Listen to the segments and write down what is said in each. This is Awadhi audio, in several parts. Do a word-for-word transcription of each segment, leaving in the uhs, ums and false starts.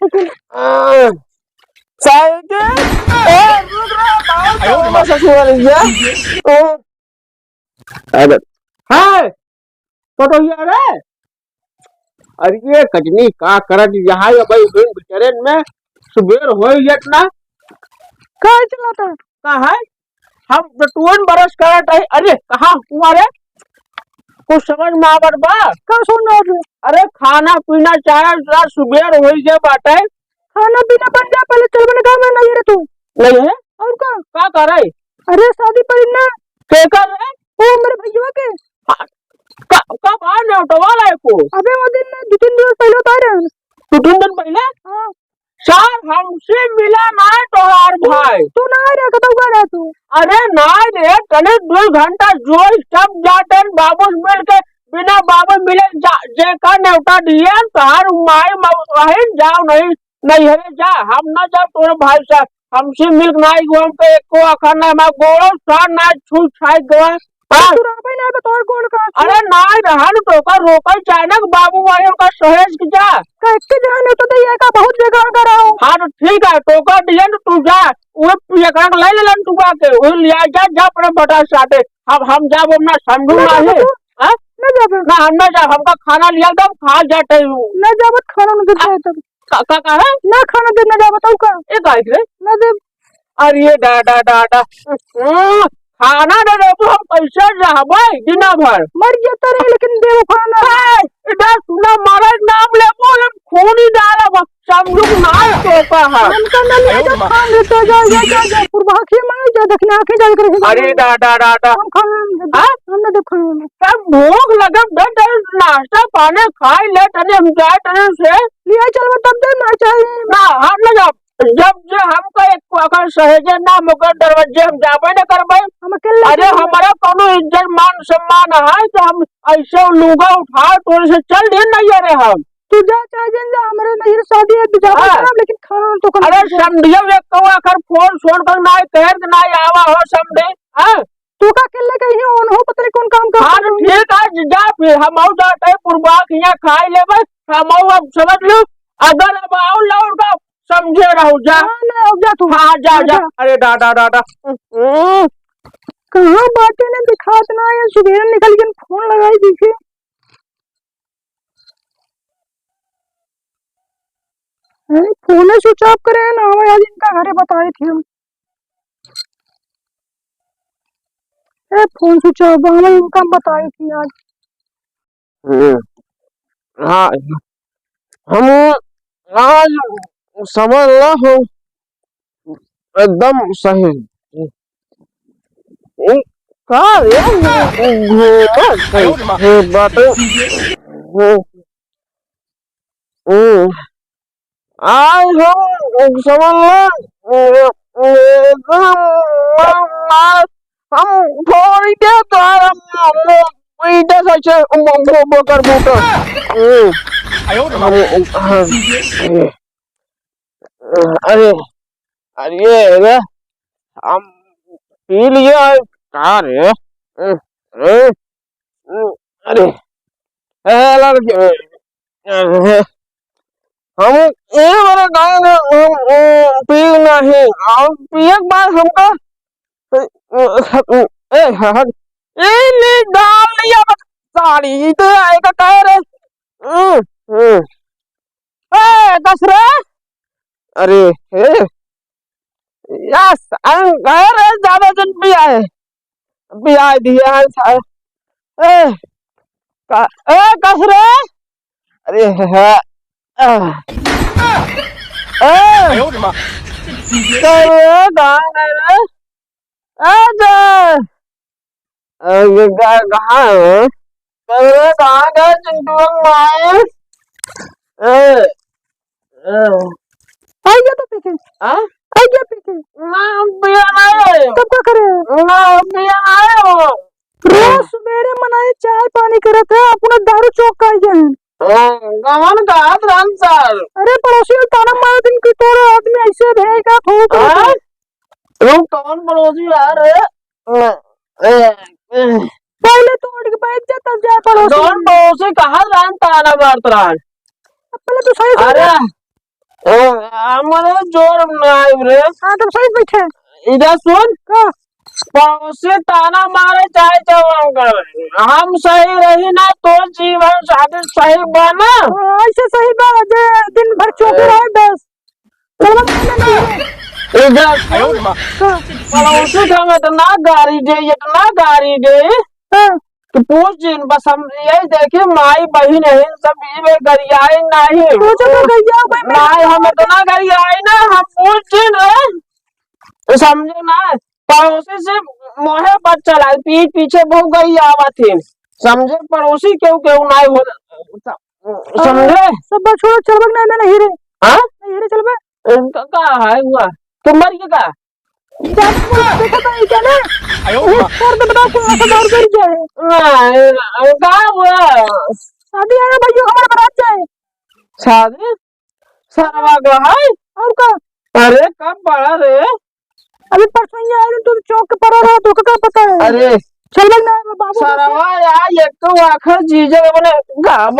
आ, साइकिल। ए, रुक रे, बाबू, आयो रे माँ। ससुर वाली जा। ओ, अरे, हाय, पटोहिया रे। अरे ये कजनी का करत यहाँ ये भाई उठिन बिचरेन में सुबेर होई जात ना। का चलत है? का है? हम दतुअन बरस करत है। अरे कहाँ हुआ रे? कुछ समझ में आवत बा? का सुन रहे हो? अरे खाना पीना चाहे जरा सुबेर होई गए बाटे। खाना पीना बन जा, पहले चल बने गाँव में नहीं रे तू। नहीं है? और का? का करे? अरे शादी पड़ी ना। के कर रहे? ओ मेरे भैया के। हाँ, का, कब आ नेवटवा लाए को? अबे वो दिन ना, दो तीन दिन पहले तो आ रहे हैं। दो तीन दिन पहले? हाँ। सर, हमसे मिला ना तोहार तू, भाई। तू ना आ रहा, कतौ का रहा तू? अरे ना रे, तने दो घंटा जोर सब जाते हैं, बाबू मिल के, बिना बाबू मिले जा, जेका नेवटा दिए, तोहार माई मऊ-, वहीं जाओ नहीं, नहीं है रे, जा, हम ना जाओ तोरे भाई साथ, हमसे मिल के ना आइगो, हमके एको आखा ना, हमार गोड़ो सार ना छू छाई गवा। हाँ। तू रहबे ना, तो तोर गोड़ का छू? अरे ना रहन, तोका रोकल चाहे ना कि बाबू भाई ओका सहेज के जा। का एक के जगह नहीं तो दे, एका बहुत जगह अगर आओ। हाँ, तो ठीक है, तोका दिए न तू जा, वो पियकड़ा के ले लेलन तू आके, वो लिया जा, जा अपने बटा साथे। हम, हम जाब, हम ना समझू ना ना जाबे है। तू? हाँ? ना जाबे। ना, हम ना जाब, हमका खाना लिया दो, खा जाते हूँ। ना जाबे, खाना ना देते तब। का, का, का है? ना खाना देब, ना जाबे तब का? ए, काहे रे? ना देब। अरे, डा, डा, डा, डा। हम्म, खाना ना देबू, हम कैसे रहबे दिना भर? मर जाता रहे, लेकिन बेवफा ना। ए, इधर सुना, मारा नाम लेबू, हम खून ही डालब। समझू ना तोका है। हमका ना ले जा, खान देते जा, जा, जा, जा, पुरबाखिया मांगे जा, दक्षिणा आके जा, करके जा। अरे दादा, दादा। हम खान देते, हाँ? हम ना देब खान। तब भूख लगब, दे, दे, नाश्ता पानी खाई ले, तनी हम जाए, तनी से। लिया चलबे तब दे, ना चाही। ना, हम ना जाब। जब जे हमका एक अगर सहेजे ना, मगर दरवाजे हम जाबे ना करबे। हम अकेले अरे, जाबे। हमारा कौनो इज्जत मान सम्मान है कि हम ऐसे लूगा उठा तोरे से चल दे नहीं, अरे हम। तू जा चाहे जिन जा, हमरे नहीं शादी है, तू जा हाँ। बता, लेकिन खाना तो कम अरे से कम। समधिया एक कौआ अखर फोन सोन कर ना, कहर के ना आवा हो समधे, हाँ? तू का अकेले कहीं हो, उन्हों पता नहीं कौन काम कर हाँ, रहे हो। ठीक है, जा फिर हम आऊ जाते हैं, पुरबाक यहाँ खाई लेबे, हम आऊ अब समझ लो, अगर अब आऊ लौट का समझे रहो, जा। हाँ, ना, अब जा तू। हाँ, जा, अब जा। जा। अरे दादा, दादा। हम्म। कहाँ बाटे ने दिखात ना है, सुबह निकल के फोन लगाई देखे। अरे, फोने switch off करे है ना, हमें आज इनका घरे बताई थी हम। ए, फोन switch off, हमें इनका बताई थी आज। हम्म। हाँ, हम आज समझ ला, हम एकदम सही। ए, का रे? घूमत है बाटे। हम्म। हम्म। आज हम समझ ला, ए, ए, एकदम मार, मार, हम फोड़ के तोहार हम, हम ईटा से छे, हम, हम, हम, बोकर, बोकर। हम्म। हम, हम, हाँ। अरे, अरे, अरे, हम पी लिए, का रे? अरे, अरे, ए, लड़के, अरे, हम ये वाला गाँव में, हम, हम पी नहीं, हम पिए के बाद हमका, ए, ए, हट, ए, ले डाल लिया बस साड़ी, ये तो आएगा कह रहे। हम्म, हम्म। ए, कस रे? अरे, ए, यस, हम गए रे, ज्यादा जन भी आए, भी आए दिए हैं सारे। ए, का, ए, कस रे? अरे, है, आ, ए, अरे, कहाँ गए रे? ए, जा। अ, ये गा-, कहाँ है? अरे, कहाँ गए चिंटू के माई? ए, ए। आ गया तो पी के। हाँ? आ गया पी के। ना, हम पिया नहीं। तब का करे? ना, हम पिया नहीं हो। रोज सुबेरे मनाई चाय पानी करत है, अपना दारू चौक का ही है। हाँ, कौन का हाथ राम सर? अरे, पड़ोसी ताना मारत इनकी तोरे आदमी ऐसे रहेगा, थूक हाँ? रहे। रुक, कौन पड़ोसी यार है? ए, ए, ए। पहले तो उठ के बैठ जा, तब जा पड़ोसी। कौन पड़ोसी कहाँ जान ताना मारत रहा है? अब पहले तो सही से अरे, जा। ए, हमरे जोर में ना आइब रे। हाँ, तब सही बैठे। इधर सुन। का? पड़ोसी ताना मारे चाहे जवन करे, हम सही रही ना तो जीवन साथी सही बा ना। हाँ, ऐसे सही बा जे दिन भर चौके हाँ। रहे बस। चलबा ना, ना, ना। इधर सुन। का? पड़ोसी के हम इतना गारी दे, इतना गारी दे। हाँ। तो पूछ जिन, बस हम यही देखी, माई बहिन है, सब ई में गरियाई नहीं। पूछो तो गरिया कोई में नहीं, हम इतना गरियाई ना, हम पूछ जिन रे। तो समझे ना, पड़ोसी से मोहे पर चला, पीठ पीछे बहुत गरियावत है। समझे, पड़ोसी केहू केहू नहीं हो, समझे? सब बात छोड़ो, चलबा ना, ना, नहीं रे। हाँ? नहीं रे, चलबा। इनका का है हुआ? तुम मर गए का? जान देखा था ये क्या ना? आयो। वो कर दे बता, कौन सा दौर कर जाए? नहीं, का हुआ? शादी आया भाई, हमारे बारात जाए। शादी? सरवा का है? और का? अरे, कब पड़ा रे? अभी परसों ही आया, तू चौक के पड़ा रहा, तो का पता है? अरे। चल भाई, ना, बाबू का सरवा यार, एक तो आखिर जीजा अपने गाँव,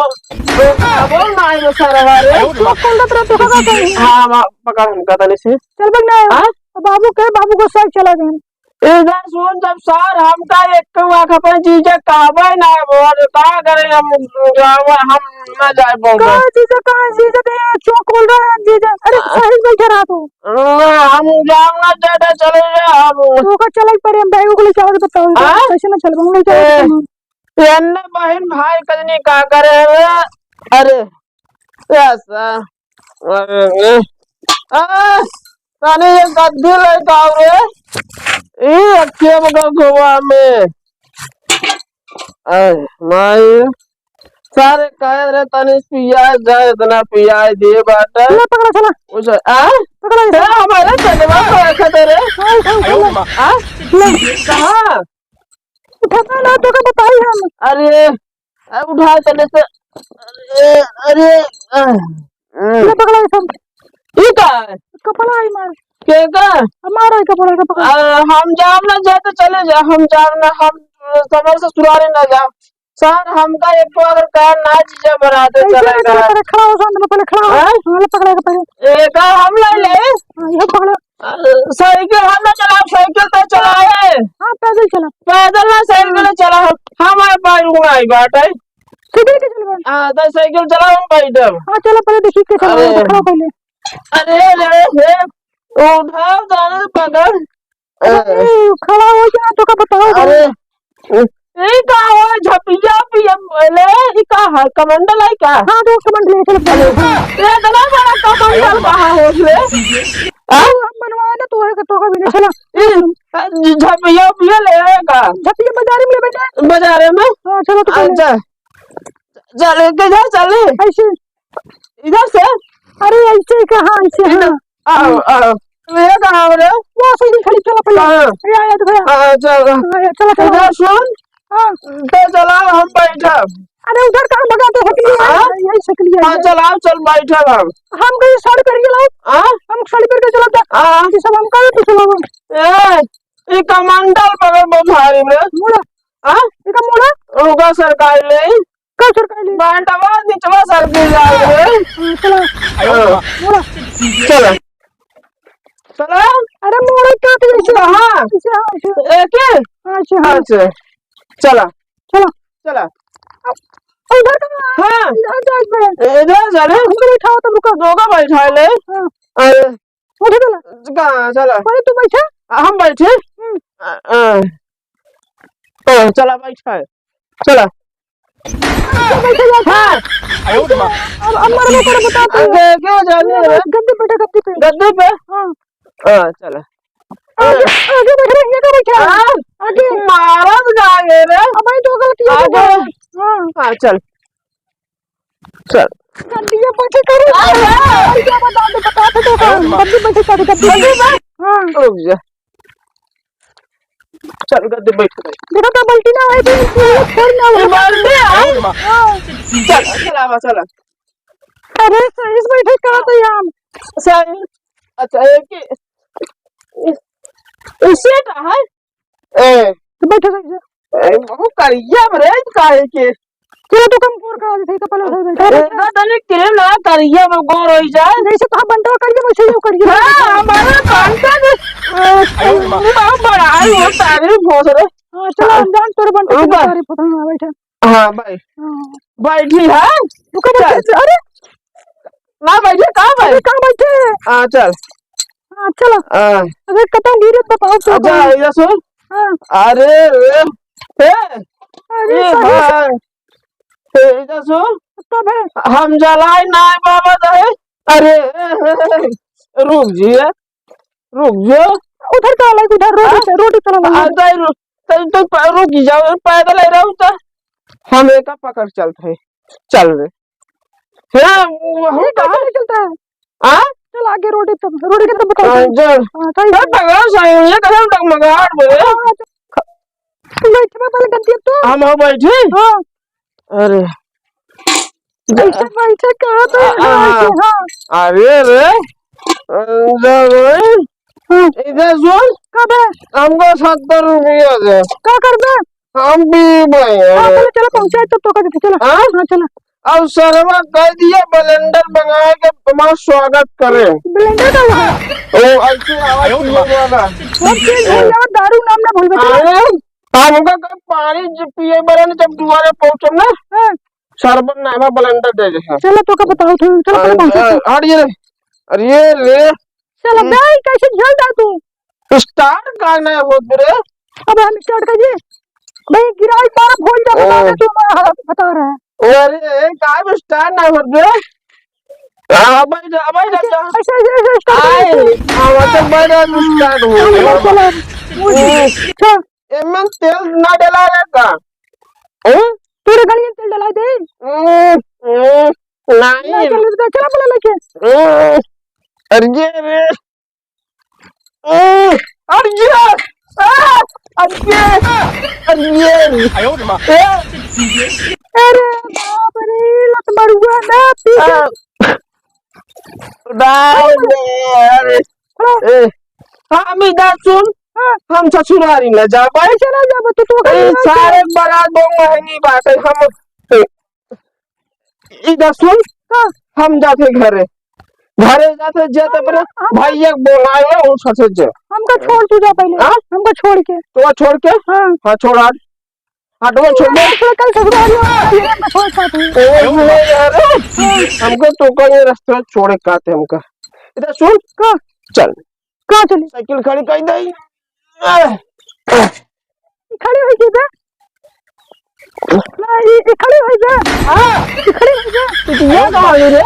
गाँव ना आए सरवा रे। चौक खोल देत रहा, तो का पता है? हाँ, मा-, पकड़ हमका तनी से। चल भाई, ना। हाँ? बाबू के, बाबू को साथ चला गए। इधर सुन, जब सर हमका एक आँख अपन जीजा कहबे ना बोल, का करे हम जावे, हम ना जाए बोल। का जीजा, का जीजा के चौक खोल रहा है जीजा? अरे आ? सही बैठे रहा तू। ना, हम जाओ ना जाते चले जाओ हम। तो का चले पड़े हम भाई, ओकले क्या बताओ? आ? कैसे ना चलबे, ओकले क्या ए, बताओ? ये अन्ना बहन भाई कजनी का करे रे? अरे, ऐसा। अरे, ए, आ, तनी ये गद्दी लेके आओ रे। ई रखे मगर गोवा में। अरे, माई, सारे कहे रे तनी पिया जाए, इतना पिया दिए बाटे। ले पकड़ा साला। उसे, आ? पकड़ा ए, इसे। हमारे चलवा को रखे थे रे। हाँ, उठा, उठा, उठा। आ? ले। कहाँ? उठाता ना, तो का बताई हम। अरे, अब उठा चले से। अरे, अरे, आ, आ। ले पकड़ा ये सब। ई का है? कपड़ा है मार। के का? हमारा ही कपड़ा का पकड़ा। आ, हम जाम ना जाए तो चले जा, हम जाम ना, हम समर ससुराल ना जाओ। सर, हमका एक तो अगर कार ना जीजा बनाते कैसे चले ना जाए। पकड़ा, खड़ा हो, शांत में पहले खड़ा हो। हैं? हाँ, ले पकड़ा के पहले। ए, का हम ले ले? हाँ, ये पकड़ा। अ, साइकिल हम ना चलाओ, साइकिल तो चलाए। हाँ, पैदल चला। पैदल ना, साइकिल हाँ। चला। हमारे पास उड़ाई बात है। साइकिल के चलबे? हाँ, तो साइकिल चलाओ, हम बैठब। हाँ, चलो, पहले देखी के चलाओ, अरे। दिखाओ पहले। अरे, अरे, हे, उठाओ, जाने पकड़। अरे, खड़ा हो जा, तो का बताओ, अरे, ई का हो, झपिया पिया बोले, ई का है, कमंडल है का? हाँ, तो कमंडल है, चलो, चलो। अरे, ये इतना बड़ा कमंडल कहाँ हो गए? हाँ? हम बनवाए ना, तो है, तो का भी नहीं, चलो। ई, झपिया पिया ले आए का? झपिया बाजारे में ले बैठा। बाजारे में? हाँ, चलो, तो पहले। अच्छा। चले, किधर चले? ऐसे। इधर से? अरे, ऐसे कहाँ, ऐसे, हाँ। आओ, आओ। ये कहाँ हो रे? वो साइकिल खड़ी, चलो पहले। कहाँ? ये आया, देखो यार। हाँ, चलो। हाँ, चलो, चलो। इधर सुन। हाँ। तो चलाओ, हम बैठब। अरे, उधर कहाँ भगाते, हट गया। हाँ? यही से चलिए। हाँ, चलाओ, चल बैठब हम। हम कहीं साड़ी पहन के लाओ। हाँ? हम साड़ी पहन के चलाओ, जा। हाँ। ये सब हम कहे तो चलाओ। ए, ये कमंडल बगल में भारी में। मोड़ा। हाँ? ये का मोड़ा? होगा सरकारी ले। का सरकारी ले? बांटवा निचवा सरकारी जाए रे। हाँ, चला। हाँ। मोड़ा। चला। चला। अरे मोड़ा क्या तो ऐसे? हाँ। ऐसे, हाँ, ऐसे। एक ही? हाँ, ऐसे, हाँ। अच्छा। चला। चला। चला। उधर का? हाँ। इधर जाए पे। इधर जा रे। हमको बैठाओ तो रुको। दोगा बैठा ले। हाँ। अरे। उठे चला। कहाँ चला? पहले तू बैठा। आ, हम बैठे? हम्म। आ, आ। ओ, चला बैठा है। चला। तू बैठे जा। हाँ। अब, अब मरबो करे बता तू। अबे, क्यों जाने अरे, रे? गद्दे बैठे, गद्दे पे। गद्दे पे? हाँ। हाँ, चला। आगे, आगे बैठ रहे, ये तो बैठ रहे। हाँ? आगे। मारा तो जाएंगे रे। अब भाई, तो गलती हो आगे। गई। हाँ। हाँ, चल। चल। गद्दी पे बैठे करे। अरे। अरे, क्या बता दे, बता दे तो। अरे माँ। गद्दी बैठे करे, गद्दी पे। गद्दी पे? हाँ। रुक जा। चल, गद्दी बैठ रहे। देखो तो, बाल्टी ना आए, तो ये छोड़ ना ये आए। बाल्टी आए? हाँ। चल, चल, आवा, चल। अरे, सही से बैठे का तो यार। सही। अच्छा, एक ही। इसे का है? ए। तो बैठो, बैठो। ए, बहुत करिया रे, काहे के? चलो, तो कम कोर का, जैसे तो चलो, बैठो, बैठो। एका तनी क्रीम लगा, करिया में गोर होइ जाए। जैसे तो हम बंटवा करिए, वैसे ही वो करिए। हाँ, हमारा बंटा भी, अ, बहुत बड़ा है, वो तारीफ बहुत रे। हाँ, चलो, हाँ। हम जान तोरे बंटे की ऊपर। तारीफ होता है, हाँ, बैठे। हाँ, भाई। हाँ। बैठी है? रुको, चल। बैठे, अरे! ना बैठे, कहाँ भाई? अरे, कहाँ बैठे? हाँ, चल। हाँ, चलो। हाँ। अरे, कतौ गिरे तो बताओ तो। अच्छा, इधर सुन। हाँ। अरे, रे, हे, अरे, ये कहाँ से? हाँ। हे, इधर सुन। कब है? हम जलाई ना बाबा दे। अरे, हे, हे, हे, रुक जिया। रुक जो। उधर का अलग, उधर रोड हाँ? से, रोड चला आ, अलग। जाए रो-, तो, तो प-, रुक जाओ, पैदल ही रहो तो। हम एका पकड़ चलत है, चल रे। हाँ, वही ये कहाँ? कैसे चलता है? हाँ? चल आगे रोड तब, रोड के तब बताओ। हाँ, चल। हाँ, सही अरे से। पकड़ सही, ये कसम तक मगाड़ बोले। हाँ, हाँ, चल। बैठ में पहले गलती है तू। हम हो बैठी? हाँ। अरे। बैठे, बैठे, कहाँ तो आ, आ, ऐसे, हाँ। अरे रे, अंदर में। हाँ। इधर सुन। कब है? हमको सत्तर रुपया दे। का करबे? हम पीबे। हाँ, चलो, चलो, पहुँचाए तब तो कर देते, चलो। हाँ? हाँ, चलो। अब सरवा कह दिया, blender मंगाए के तुम्हारा स्वागत करे। Blender का हुआ? ओ, ऐसे आवाज सुनने वाला। सब चीज भूल जाओ, दारू नाम ना भूलबे, चलो। अरे, हमका कहीं पानी ज-, पिए बरन जब दुआरे पहुँचब ना, हाँ। सरबत नामा blender दे दे, हाँ। चलो, तोका बताओ, चलो, चलो, हाँ, पहुँचो, हाँ, चलो। हट ये रे। अरे ये रे। चलो, हम्म। बे, कैसे झेल जा तू? Start का नहीं होत रे? अब हम start करिए? भाई, गिराई मारा, भूल जा, बता ओ। दे, तू हमारा हालत बता रहा है। अरे, का start नहीं होत रे? हाँ, बैठ जा, बैठ जा, ऐसे, जा। ऐसे, ऐसे, ऐसे start आए, करिए। हाँ, मतलब बैठ जा, start हो गया। चलो, चलो। हम्म। चल। एमन तेल ना डला रहा का? हैं? तेरे गलियन तेल डला दे। हम्म, हम्म, नहीं। नहीं, चल, चल, चला बोला लेके। हम्म, अरे ये रे। हम्म, अरे ये, आ, अरे ये, अरे ये। ए। अरे बाप रे, लत मरुआ ना पी के। आ। नहीं, नहीं, अरे, हाँ। ए, हम इधर सुन, हाँ। हम ससुरारी न जाबे। कैसे ना जाबे? तू तो ए, कहीं ना सारे जा। बड़ा दो महंगी बात है, हम, ए, इधर सुन, हाँ। हम जाते घरे, घरे जाते, जाते अपने हम, हम भैया के बोलाए, वो ससुर जे। हमका छोड़ तू जा पहले, हाँ? हमका छोड़ के। तो छोड़ के? हाँ। हाँ, छोड़ आज। हटवा छोड़ दे। हाँ, तो कल ससुराल में आया, ये हमको छोड़ के आते हैं। ओ, सुनो यार, हमको तो कल ये रास्ता छोड़े काते हमका। इधर सुन। का? चल। का चली? साइकिल खड़ी कर दे। खड़ी होइ गई बे। ना, ये, ये खड़ी होइ गई बे। हाँ। ये खड़ी होइ गई बे। ये कहाँ गई रे?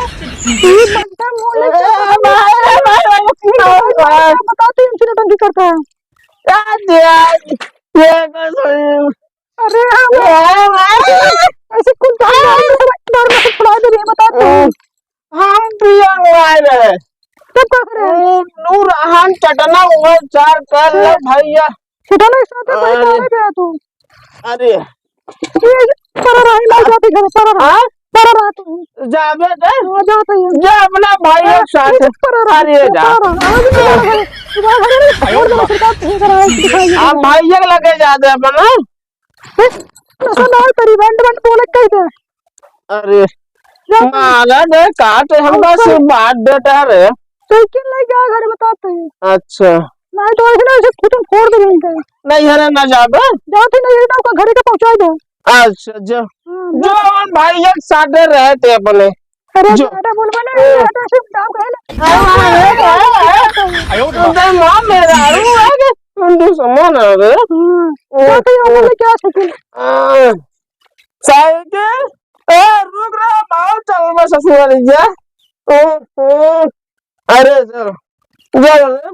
ये बंटा मुंह लेके ए, भाई, भाई, भाई, भाई, भाई। बताओ तो, ये नौटंकी करता है। यार, यार, ये कैसे अरे हाँ, ए, ए, ए, ऐसे कुल काम दारू में से, दारू में से छुड़ा दे रही है, बता तू। हम पियन वाले। तब का करे? नू-, नूर अहान चटना उमर चार कर ले हाँ। भैया। चटना के साथ है, भाई, अरे। कहाँ गया तू? अरे। ये परा रहा, मैं जाती घर, परा रहा। हाँ? परा रहा तू। जाबे दे। हाँ, जाते हैं। जा अपना भाई हाँ, के साथ। ये परा रहा, अरे जा। परा रहा। आवाज नहीं आ रहा है। तुम्हारा घर में आयो छोड़ दे, माँ। सरकार तुझे करा है, दिखाई दे आप रहा है। भाई के लगे जाते अपना। नशा ना हो, तेरी बैंड बैंड बोले कह दे। अरे, जा। मारा दे, काट, हम बस बात देता रे। साइकिल ले जा, घर बताते हैं। अच्छा। नहीं तो ऐसे ना, ऐसे खुद फोड़ दे नहीं गए। नहीं, हरे ना जाबे। जाते नहीं, ये ना, घर के पहुंचा दो। अच्छा, जो, हाँ, जो बस। अपन भाई एक साथ रहते अपने। अरे, जो। ज्यादा बोलबे ना, ए। ज्यादा से काम करे ना। हाँ, हाँ, हाँ, हाँ, हाँ। आयो रे बाप। तो माँ मेरा आलू है कि उन दुश्मन है रे। हाँ, ओ, तो ये ओ। बोले क्या साइकिल? हाँ। साइकिल? ए, रुक रे, बाहर चल, मैं ससुर वाली जा। ओ, ओ। अरे, चल। जा रे।